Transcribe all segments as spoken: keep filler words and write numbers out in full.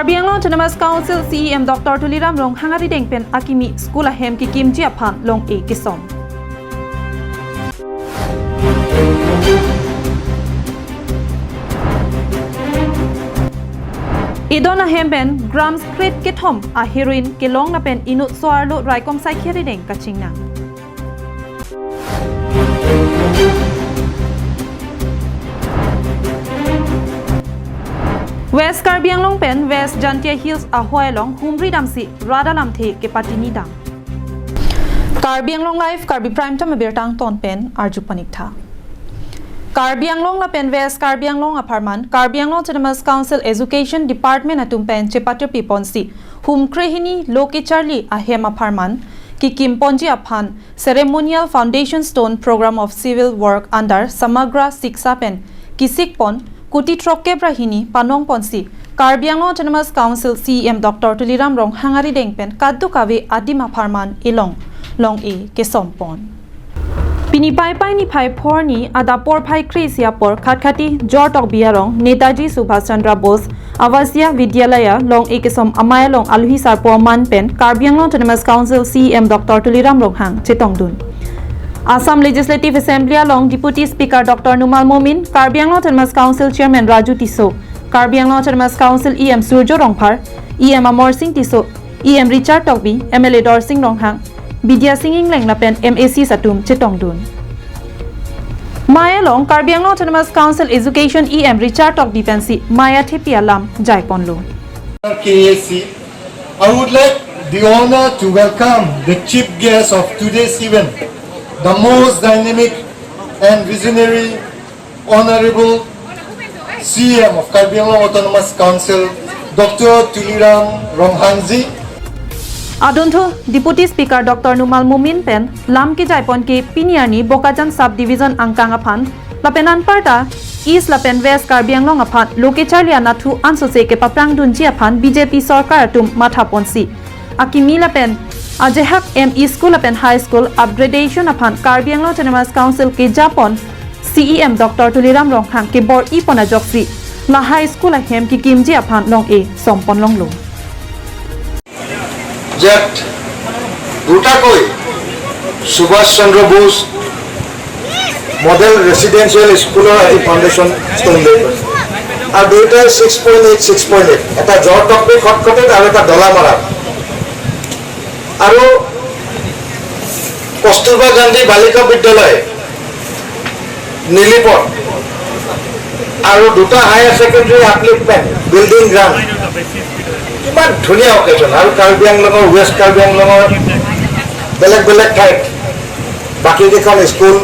Karbi Anglong Autonomous Council C E M Doctor Tuliram Ronghang arideng pen akimi school ahem kekimji aphan long-e kesom. Edon ahem pen grams crate kethom a heroin kelong lapen inut so-arlo raikom saikhi arideng kachingnang. West Karbi Anglong pen West Jaintia Hills ahoi along humri damsi rat alamthe kepatini dam. Karbi Anglong Live, Karbi Prime Time abirta angton pen arju paniktha. Karbi Anglong lapen West Karbi Anglong apharman Karbi Anglong Autonomous Council Education Department atum pen chepatirpi ponsi hum krehini lo kecharli ahem apharman kekim ponji aphan Ceremonial Foundation Stone Program of Civil Work under Samagra Shiksha pen kisik pon kuti throkkep ra hini panong ponsi Karbi Anglong Autonomous Council C E M Doctor Tuliram Ronghang arideng pen kadokave adim apharman elong long-e kesom pon. Pini Paipai niphai phorni adap porphai kre-isi apor Khatkhati Jor Tokbi arong Netaji Subhash Chandra Bose Avasiya Vidyalaya long-e kesom amei along aluhi sarpo aman pen Karbi Anglong Autonomous Council C E M Doctor Tuliram Ronghang chetongdun. Assam Legislative Assembly along Deputy Speaker Doctor Numal Momin, Karbi Anglong Autonomous Council Chairman Raju Tisso, Karbi Anglong Autonomous Council E M Surjo Rongphar, E M Amar Singh Tisso, E M Richard Tokbi, M L A Dorsing Ronghang, Bidya Sing Engleng lapen M A Cs atum chetongdun. Mei along Karbi Anglong Autonomous Council Education E M Richard Tokbi pensi mei athepi alam jaiponlo. K A C, I would like the honor to welcome the chief guest of today's event, the most dynamic and visionary Honorable C E M of Karbi Anglong Autonomous Council, Doctor Tuliram Ronghangji. Adunthu Deputy Speaker Doctor Numal Momin pen lam kejaipon ke pini arni Bokajan Sub Division angkang aphan lapen anparta East lapen West Karbi Anglong aphan lo kecharli anatthu ansose kepaprangdunji aphan B J P sorkar atum mathaponsi akimi lapen ajehak M E School lapen High School upgradation aphan Karbi Anglong Autonomous Council kejapon C E M Doctor Tuliram Ronghang kebor-i pon ajoksi lahai school ahem kekimji aphan long-e sompon longlo. Yet দুটাকৈ সুভাষ চন্দ্ৰ Bose model residential স্কুলৰ আজি foundation stone day কৰিছে। আৰু দুয়োটাই six point eight, six point eight, এটা জৰ টকপি খটখটিত আৰু এটা ডলামাৰা। আৰু কস্তুৰবা গান্ধী বালিকা বিদ্যালয় নীলিপথ আৰু দুটা হায়াৰ ছেকেণ্ডেৰী আপলিফমেণ্ট বিল্ডিং গ্ৰাণ্ট। কিমান ধুনীয়া অকেজন। আৰু কাৰ্বি আংলঙৰ, ৱেষ্ট কাৰ্বি আংলঙৰ বেলেগ বেলেগ ঠাইত বাকীকেইখন school.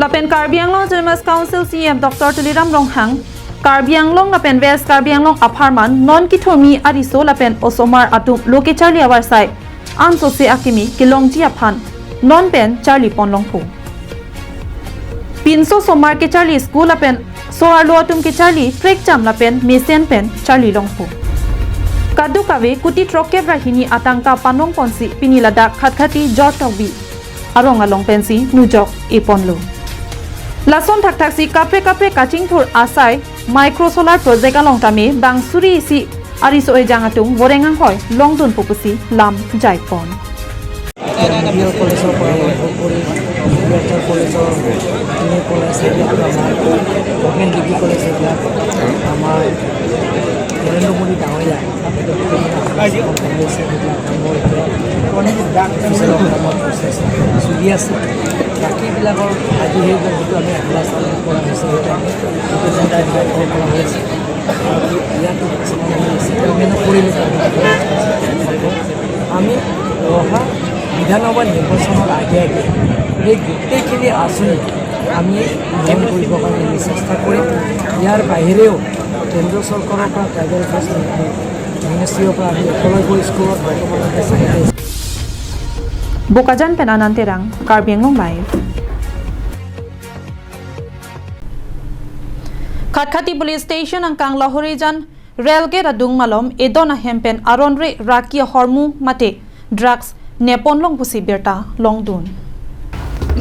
Lapen Karbi Anglong Autonomous Council C E M Doctor Tuliram Ronghang, Karbi Anglong lapen West Karbi Anglong apharman non kithurmi ariso lapen osomar atum lo kecharli avarsai ansose akimi kelongji aphan non pen charli pon longpo. Pinso osomar kecharli school lapen so-arlo atum kecharli prekjam lapen mesen pen charli longpo. Kadokave kuti throkkep ra hini atangka panong ponsi pini ladak Khatkhati Jor Tokbi arong along pensi nujok-e ponlo. Lason thakthaksi kaprek kaprek kachingthur asai micro solar project along tame bang suri isi ariso ejang atum voreng anghoi longdunpo pusi lam jaipon. Degree কলেজৰ পৰা আৰম্ভ কৰি মেডিকেল কলেজৰ, degree college, এইবিলাক আমাৰ government degree college, এইবিলাক আমাৰ নৰেন্দ্ৰ মোদী ডাঙৰীয়া অফিচৰ কামত প্ৰচেছ চলি আছে। বাকীবিলাকৰ আজি সেইবিলাক যিটো আমি আহিলা চালু কৰা হৈছে, সেইটো আমি ৰিপ্ৰেজেণ্টেটিভ কৰা হৈছে। আৰু ইয়াতো কিছুমান আমি চেটেলমেণ্টো কৰিলোঁ। আমি অহা বিধানসভা নিৰ্বাচনৰ আগে আগে এই গোটেইখিনি আঁচনি আমি গ্ৰহণ কৰিবৰ কাৰণে আমি চেষ্টা কৰিম। ইয়াৰ বাহিৰেও কেন্দ্ৰ চৰকাৰৰ পৰা ট্ৰাইবেল এফেয়াৰ্ছ মিনিষ্ট্ৰীৰ পৰা আমি একলব্য স্কুলত বৰ্তমানলৈকে চাৰিটা Bokajan pen Anand Terang, Karbi Anglong Live. Khatkhati Police Station angkang Lahorijan rail gate adung malom edon ahem pen aron re raki ahormu mate drugs nepon long pusi birta longdun.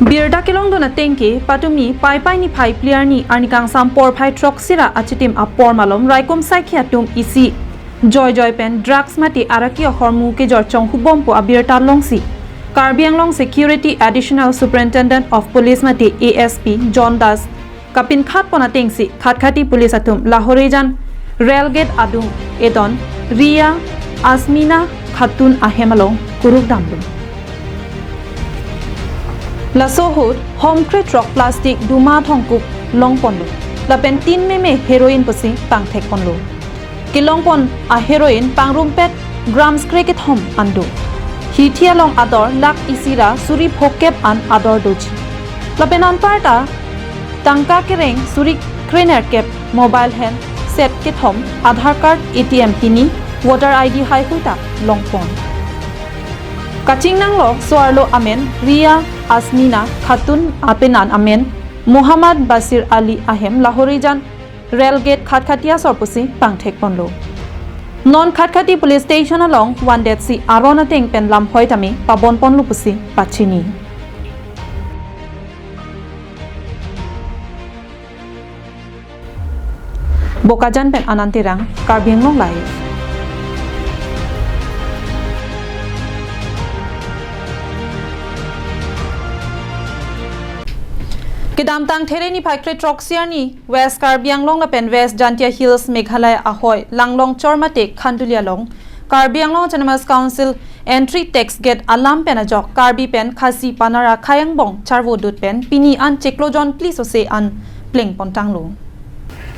Birta kelongdun ateng ke patumi Paipai niphai phli arni arni kangsam porphai throksi ra achitim apor malom raikom saikhi atum isi joijoi pen drugs mate araki ahormu kejor chonghubompo abirta longsi Karbi Anglong Security Additional Superintendent of Police mate A S P John Das kapinkhat pon atengsi Khatkhati police atum Lahorijan rail gate adung edon Ria Asmina Khatun ahem along kuruk damlo. Laso ahut homkre throk plastic duma thongkuk longponlo. Lapen tin meme heroin pusi pangthekponlo. Kelongpon a heroin pangrumpet grams krekethom an do. Hithi along ador lakh isi ra suri phokep an ador doji. Lapen anparta tangka kereng suri krenerkep, mobile hand set kethom, Aadhaar card, A T M hini, voter I D haihui ta longpon. Kachingnanglo so-arlo amen Ria Asmina Khatun, apenan amen Muhammad Basir Ali ahem Lahorijan rail gate Khatkhati asor pusi pangthekponlo. Non Khatkhati police station along vandetsi aron ateng pen lamhoi tame pabonponlo pusi pachini. Bokajan pen Anand Terang, Karbi Anglong Live. Kedamtang There niphai kre throksi arni West Karbi Anglong lapen West Jaintia Hills Meghalaya ahoi Langlong Chor mate Khanduli along Karbi Anglong Autonomous Council entry tax gate alam pen ajok Karbi pen Khasi Panar akhei angbong charvo dut pen pini an chiklo jon phli sose an plengpontanglo.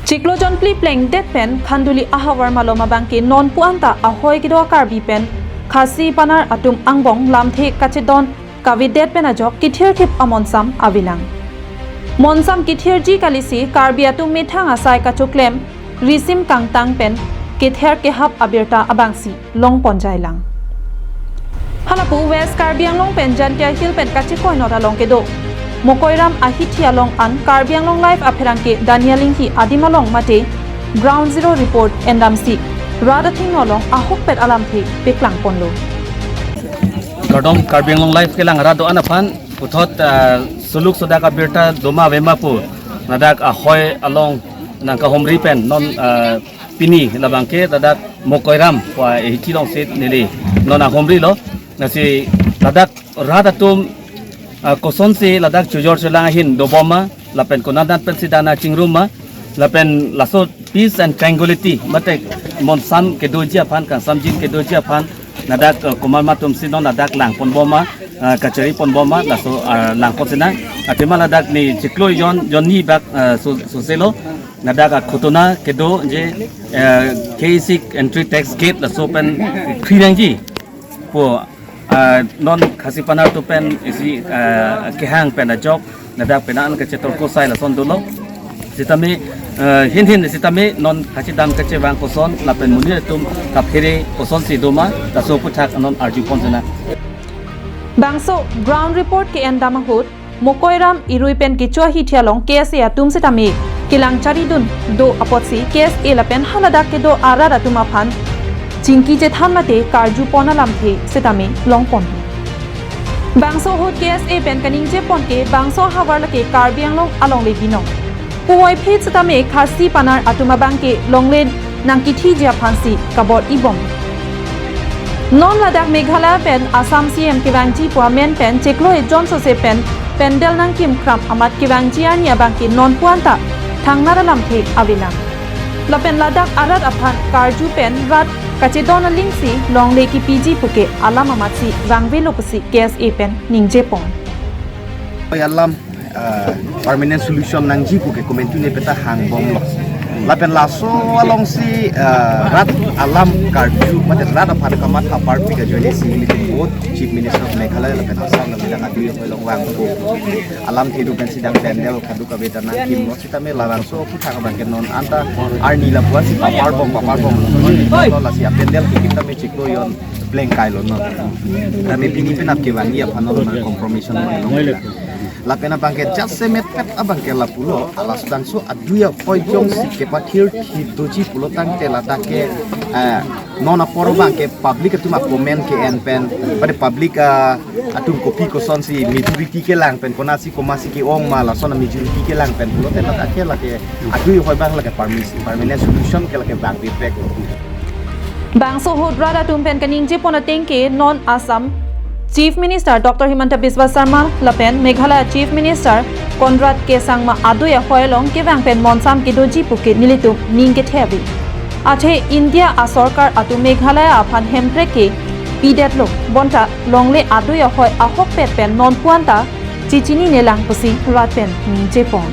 Chiklo jon phli plengdet pen Khanduli ahavar malom abangke nonpu anta ahoi kedo Karbi pen Khasi Panar atum angbong lamthe kachedon kavedet pen ajok kethirthip amonsam avelang. Monsam kethirji kalisi Karbi atum methang asai kachoklem risim kangtang pen kether kehap abirta abangsi longponjailang. Halapu West Karbi Anglong pen Jaintia Hill pen kachekoi not along kedo Mokoiram ahithi along an Karbi Anglong Live apherangke Daniel Inghi adim along mate Ground Zero report endamsi rat athengno along ahokpet alamthe peklangponlo. Kardom Karbi Anglong Live kelang rat do-an aphan puthot, ah, suluk sodak abirta doma vema pu ladak ahoi along nangkahomri pen non, ah, pini labangke ladak Mokoiram pu ahithi alongsi neli non ahomrilo. Lasi ladak rat atum, ah, kosonsi ladak chojor cholang ahin dobom ma, lapen konatnat pensi dana chingrum ma, lapen laso peace and tranquility mate monsam kedoji aphan, kangsamjin kedoji aphan ladak, ah, komat atumsi non ladak langponbom ma, ah, kachariponbom ma, laso, ah, langpon sinang. Athema ladak ne chiklo jon, jon ni bak, ah, so, soselo ladak akhutona kedo je, ah, K C entry tax gate laso pen khri nangji pu, ah, non Khasi Panar atum pen isi, ah, kehang pen ajok ladak penang kachetor kosai lason dolo. Sitame, ah, hin hin sitame non kachedam kachevang koson lapen monit atum kaphere kosonsi doma laso aphuthak non arjupon sinang. Bangso ground report ke-endam ahut Mokoiram irui pen kecho ahithi along K S A atum sitame kelang charidun do apotsi K S A lapen haladak kedo arat atum aphan chingki chethan mate karjupon alamthe sitame longpon. Bangso ahut K S A pen kaningjepon ke bangso ahavar lake Karbi Anglong alongle binong. Puvoiphit sitame Khasi Panar atum abangke longle nangkithiji aphansi kabor-ibom. Non ladak Meghalaya pen Assam C M kevangji pu amen pen chiklo ejon sose pen pandal nangkimkram amat kevangji arni abangke nonpu anta thangnat alamthe avelang. Lapen ladak arat aphan karju pen rat kachedon alingsi longle kipiji puke alam amatsi vangvelo pusi K S A pen ningjepon. Oi alam, ah, permanent solution nangji puke komantu ne peta hangbomlo. Lapen laso alongsi, ah, rat alam karju, mate rat aphan kamatha parpik ajoine si nelitum both Chief Minister of Meghalaya lapen Assam lapen dak adu ahoi along vangpo. Alamthe do pensi dak pandal kadokave ta nangkimlo sitame labangso aphuthak abangke non anta arni lapu-ansi paparbom paparbom. Lasi apandal kekim tame chiklo jon plengkailo non. Tame pini penap kevangji aphan non compromise non. Lapen abangke jasemet pet abangke lapulo, alas bangso adui ahoi jongsi kepathir thip doji pulo tangte ladak ke, eh, non apor abangke public atum a-comment ke-en pen, pada public, ah, atum kopi kosonsi majority kelang pen, konatsi komatsi ke-ong ma lason majority kelang pen pulote ladak ke lake adui ahoi abang lake permis-, permanent solution ke lake bang bipek. Bangso ahut rat atum pen kaningjepon ateng ke non Assam Chief Minister Doctor Himanta Biswa Sarma lapen Meghalaya Chief Minister Conrad K Sangma adui ahoi along kevang pen monsam kedoji puke nelitum ning kethe ave. Athe India asorkar atum Meghalaya aphan hemprek ke pidetlo, bonta longle adui ahoi ahokpet pen nonpu anta chechinine lang pusi rat pen ningjepon.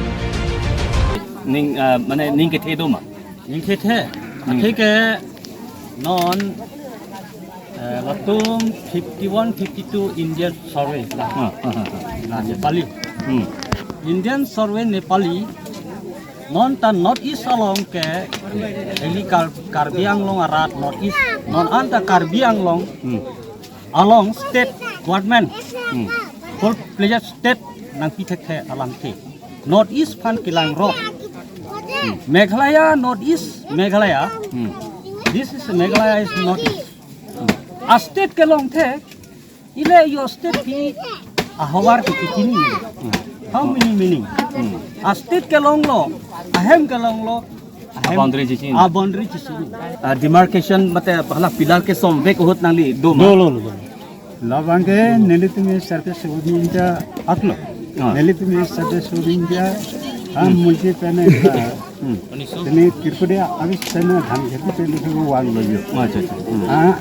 Ning, ah, mane ning kethe do ma? Ning kethe. Hmm. Athe ke non, eh, latum fifty-one, fifty-two Indian survey. Ah, ah, ah, ah. Lah, Nepali. Hmm. Indian survey Nepali, non ta North East along ke, eli Kar-, Karbi Anglong arat North East, non anta Karbi Anglong, hmm, along state government, hmm, full-fledged state nangpi thekthe alam ke. North East aphan kelang rok. Hmm. Meghalaya, North East, Meghalaya. Hmm. This is Meghalaya is North East. Hmm. A-state kelong the, ile your state ke ahavar ke kichini. Hmm. How many meaning? Hmm. A-state kelonglo, ahem kelonglo, ahem, a-boundary chechini. A-boundary chechini. Ah, demarcation mate hala pillar ke somvek ahut nangli do ma? Do, do, do. Labang ke nelitum service India aklo. Ah. Nelitum service India, ah, hmm, multi pene, ah, hmm, ini Tripura abis sana dhan kheti pene ke vanglo yo. Acha, acha. Hmm. Ah.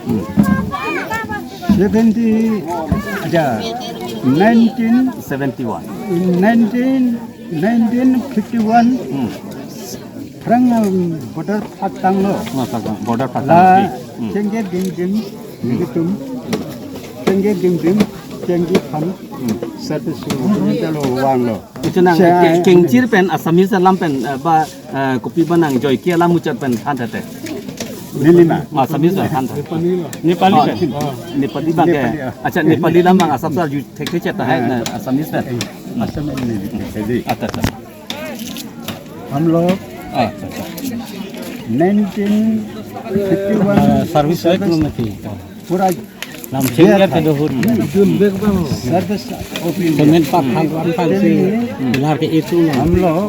Hmm. Seventy, acha, nineteen seventy-one. Nineteen, nineteen fifty-one. Hmm. Phrang, um, border phattanglo. Nah, phattang, border phattang. La, hmm, chengke ding ding, hmm, nelitum. Chengke ding ding, chengke phan. Hmm. Satu su, ini kalau vanglo. Itu nang, saya ke-, kengchir pen, Assamese alam pen, eh, ba, eh, kopi ba nang joike alam muchot pen than tete. Neli ma? Ma, Assamese pen than tete. Nepali pen. Oh, Nepali bang ke. Nepali, ah. Acha, Nepali alam bang Assam sa ju thek thek chet hai, ah, na Assamese pen. Eh, Assam ini, ini. Acha, acha. हम लोग, हाँ, अच्छा, अच्छा। Nineteen fifty one, हाँ, सर्विस वेक में थी। पूरा नाम चेंज किया करके था। दो foot. Service of India. Cement पाक खान पान पान से, हम्म, बिहार के एचू में। हम लोग,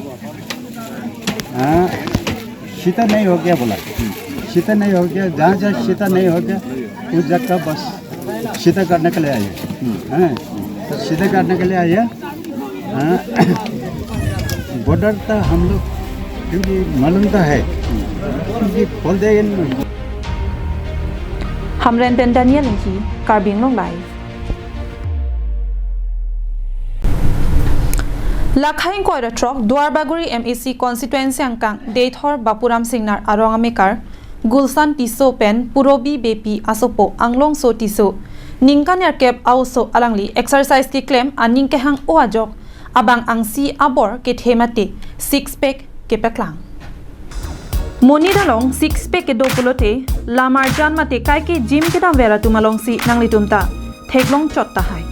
हाँ, सीता नहीं हो गया बोला। सीता नहीं हो गया, जहाँ जहाँ सीता नहीं हो गया, उस जगह बस सीधा करने के लिए आए हैं। हम्म। हैं? तो सीधा करने के लिए आए हैं। हाँ? बॉर्डर तो हम लोग, क्योंकि मालूम तो है, क्योंकि खोल देंगे। Hamren pen Daniel Enghi, Karbi Anglong Live. Lakhai ingkoi ra throk Duarbagori M A C constituency angkang Deithor Bapuram Singnar arong amekar Gulsan Tisso pen Purobi Beypi asopo Anglongso Tisso ningkan nerkep a-oso alangli exercise keklem aning kehang-o ajok abang angsi abor kethe mate six pack kepaklang. Monit along six pack kedo pulote lam arjan mate kaike gym kedamver atum alongsi nanglitum ta theklong chot tahai.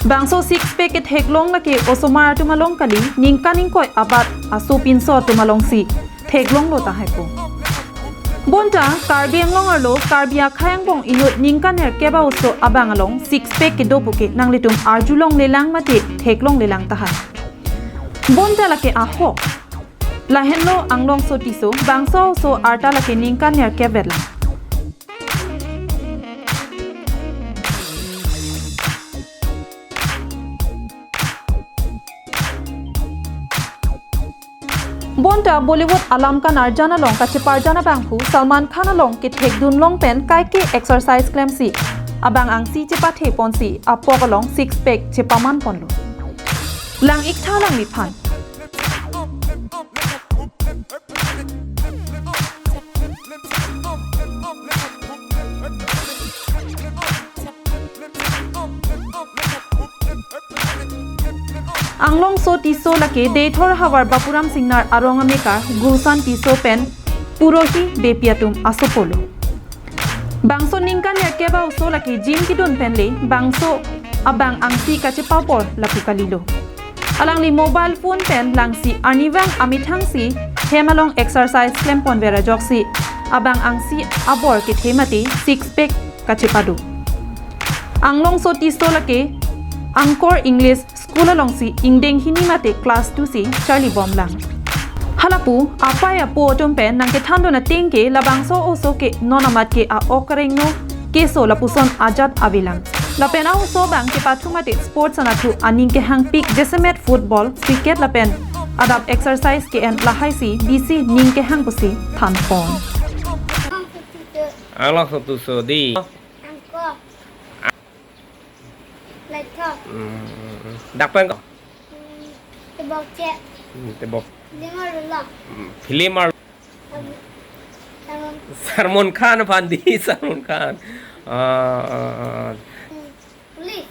Bangso six pack ketheklong lake osomar atum along kali, ningkan ingkoi abat aso pinso atum alongsi theklonglo tahaipo. Bonta Karbi Anglong arlo Karbi akhei angbong inut ningkan nerkep a-oso abang along six pack kedo puke nanglitum arjulong lelang mate theklong lelang tahai. Bonta lake ahok. Lahenlo Anglongso Tisso, bangso a-oso arta lake ningkan nerkep vetlang. Bonta Bollywood alam kanarjan along kacheparjan abangphu Salman Khan along kethekdun long pen kaike exercise klemsi abang angsi chepathe ponsi apok along six pack chepaman ponlo. Lang-ik tha alangliphan. Anglongso Tisso lake Deithor havar Bapuram Singnar arong amekar Gulsan Tisso pen Purobi Beypi atum asopolo. Bangso ningkan nerkep a-oso lake gym kedun penle bangso abang angsi kachepabor lapu kalilo. Alangli mobile phone pen langsi arnivang amethangsi hem along exercise klempon ver ajoksi abang angsi abor kethe mate six pack kachepado. Anglongso Tisso lake Angkor English School alongsi ingdeng hini mate class two si charlibomlang. Halapu apei apo atum pen nangkethandun ateng ke labangso oso ke non amat ke a-ok arengno keso lapuson ajat avelang. Lapen a-oso abang kepathu mate sports anatthu aning kehangpik jasemet football, cricket lapen adap exercise ke-en lahaisi bisi ning kehang pusi thanpon. Anglongso Tisso di. Angkor. Laithok. Hmm. Dak pen ko? Hmm, tebok che. Hmm, tebok. Film arlo. Hmm, film arlo. Salman. Salman Khan aphan di, Salman Khan. Ah, ah, ah. Hmm, police.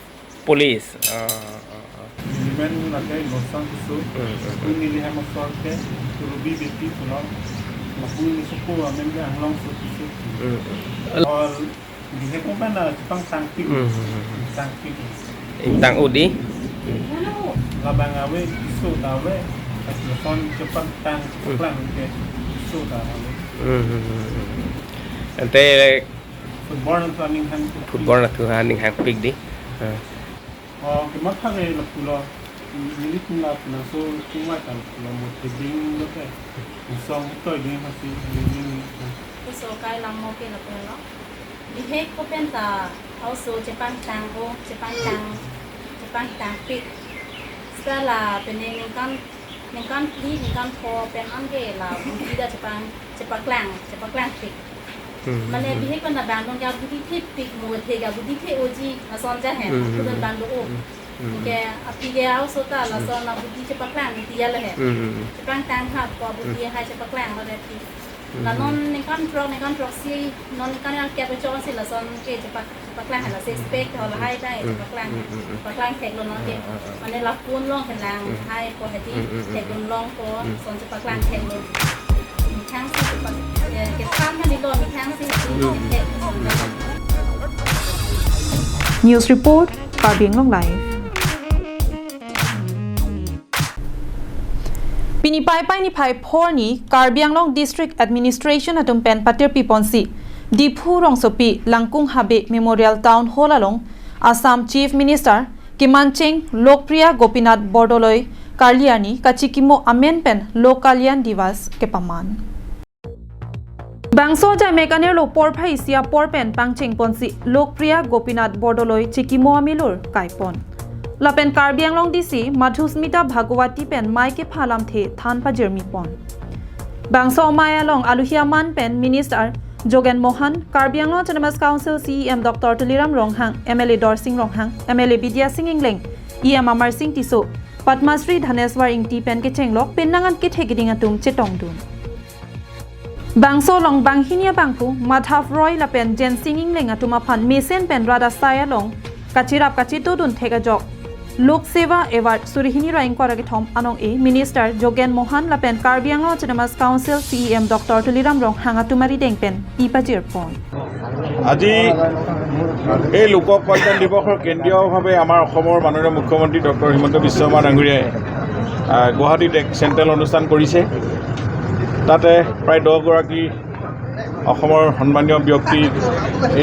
Police. Ah, ah, ah. Women lake Losang Tisso. Hmm, hmm, hmm. Kuni liha masor ke, Ruby Beti pulo. Lapu ni suku amen ke Anglongso Tisso. Hmm, hmm. Or Bihek pen na chepangtangpik. Hmm, hmm, hmm, hmm. Tangpik. Ingtang udi. Hmm. Labang ave, Tisso ta ave. Lason chepangtang, hmm, chepaklang ke Tisso ta ave. Hmm, hmm, hmm, hmm. Ante football anatthu aning hang. Football anatthu aning hangpik di. Hmm. Oh, kematha ke lapulo. Neli tum la laso tumai ta lapulo mo tebing lo ke. Song toi ding hasi ding. Tisso kai lam mo ke lapulo. Bihek ko pen ta a-oso chepangtang o, chepangtang, chepangtangpik. Seta la pene ningkan, ningkan phli, ningkan pho pen an ke la budi ta chepang, chepaklang, chepaklangpik. Hmm. Mane bihek pen ta bang dong ke budi thepik mo the ke budi the oji ason ja he. Hmm. Kudun bang do o. Hmm. Hmm. Ke aphi ke a-oso ta lason la budi chepaklang ti ya le he. Hmm. Chepangtang ha ko budi hai chepaklang ba de ti. Hmm. La non ningkan throk, ningkan throksi, non ningkan yang kep chon si lason ke chepak, chepaklang la se spek ho lahai ta, hmm, chepaklang. Hmm, hmm, hmm. Chepaklang theklo non ke. Ah, ah, ah. Mane la phone along ke lang, hmm, hai ko hedi, hmm, hmm, hmm, thekdun long ko, hmm, son chepaklang theklo. Methang si chepak, eh, ke tham na di lo, methang si hedi, hmm, thek. News report, Karbi Anglong Live. Pini Paipai niphai phorni Karbi Anglong District Administration atum pen patirpiponsi Diphu rongsopi Langkung Habe Memorial Town Hall along Assam Chief Minister kemancheng Lokpriya Gopinath Bordoloi karli arni kachikimo amen pen Lok Kalyan Divas kepaman. Bangso ajaimek anerlo porphai isi apor pen pangchengponsi Lokpriya Gopinath Bordoloi chikimo amelur kaipon. Lapen Karbi Anglong D C Madhusmita Bhagawati pen mei kepha alamthe than pajirmipon. Bangso amei along aluhi aman pen Minister Jogen Mohan, Karbi Anglong Autonomous Council C E M Doctor Tuliram Ronghang, M L A Dorsing Ronghang, M L A Bidya Sing Engleng, E M Amarsing Tisso, Padma Shri Dhaneswar Ingti pen kechenglok penang an kethe keding atum chetongdun. Bangso along banghini abangphu Madhav Roy lapen Jensing Engleng atum aphan mesen pen rat asai along kachirap kachetodun thek ajok Lok Seva Award suri hini ra ingkoi ra kethom anong-e Minister Jogen Mohan lapen Karbi Anglong Autonomous Council C E M Doctor Tuliram Ronghang atum arideng pen pi pajirpon. আজি এই লোক কল্যাণ দিৱসৰ কেন্দ্ৰীয়ভাৱে আমাৰ অসমৰ মাননীয় মুখ্যমন্ত্ৰী ডক্টৰ হিমন্ত বিশ্ব শৰ্মা ডাঙৰীয়াই, আহ, গুৱাহাটীত এক চেণ্ট্ৰেল অনুষ্ঠান কৰিছে। তাতে প্ৰায় দহগৰাকী অসমৰ সন্মানীয় ব্যক্তিক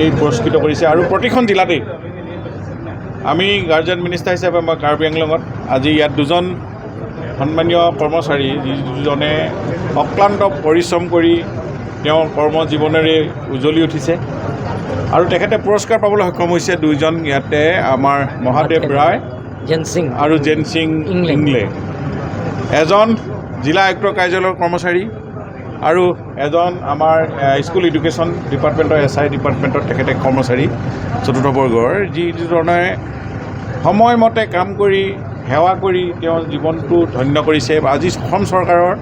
এই পুৰস্কৃত কৰিছে আৰু প্ৰতিখন জিলাতেই আমি গাৰ্জেন মিনিষ্টাৰ হিচাপে মই কাৰ্বি আংলঙত আজি ইয়াত দুজন সন্মানীয় কৰ্মচাৰী, যিজনে অক্লান্ত পৰিশ্ৰম কৰি তেওঁৰ কৰ্ম জীৱনেৰে উজ্বলি উঠিছে আৰু তেখেতে পুৰস্কাৰ পাবলৈ সক্ষম হৈছে দুইজন। ইয়াতে আমাৰ মহাদেৱ ৰায় জেনচিং আৰু জেনচিং ইংলে। ইংলে, এজন জিলা আয়ুক্ত কাৰ্যালয়ৰ কৰ্মচাৰী আৰু এজন আমাৰ, এ, স্কুল এডুকেশ্যন ডিপাৰ্টমেণ্টৰ, এছ আই ডিপাৰ্টমেণ্টত তেখেতে কৰ্মচাৰী চতুৰ্থ বৰ্গৰ, যিজনে সময়মতে কাম কৰি, সেৱা কৰি তেওঁৰ জীৱনটো ধন্য কৰিছে। আজি অসম চৰকাৰৰ,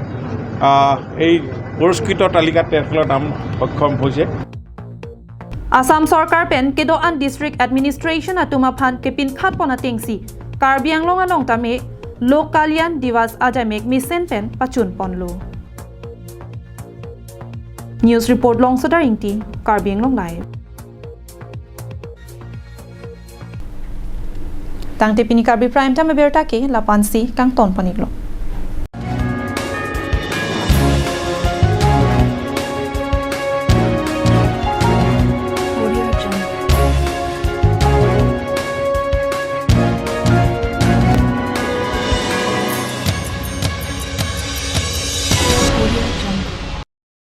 আ, এই পুৰস্কৃত তালিকাত তেখেতৰ নাম সক্ষম হৈছে। Assam Sorkar pen kedo-an District Administration atum aphan kepinkhatpon atengsi Karbi Anglong along tame Lok Kalyan Divas ajaimek mesen pen pachunponlo. News report Longsodar Ingti, Karbi Anglong Live. Tangte pini Karbi Prime Time abirta ke lapu-ansi kangton pon-iklo.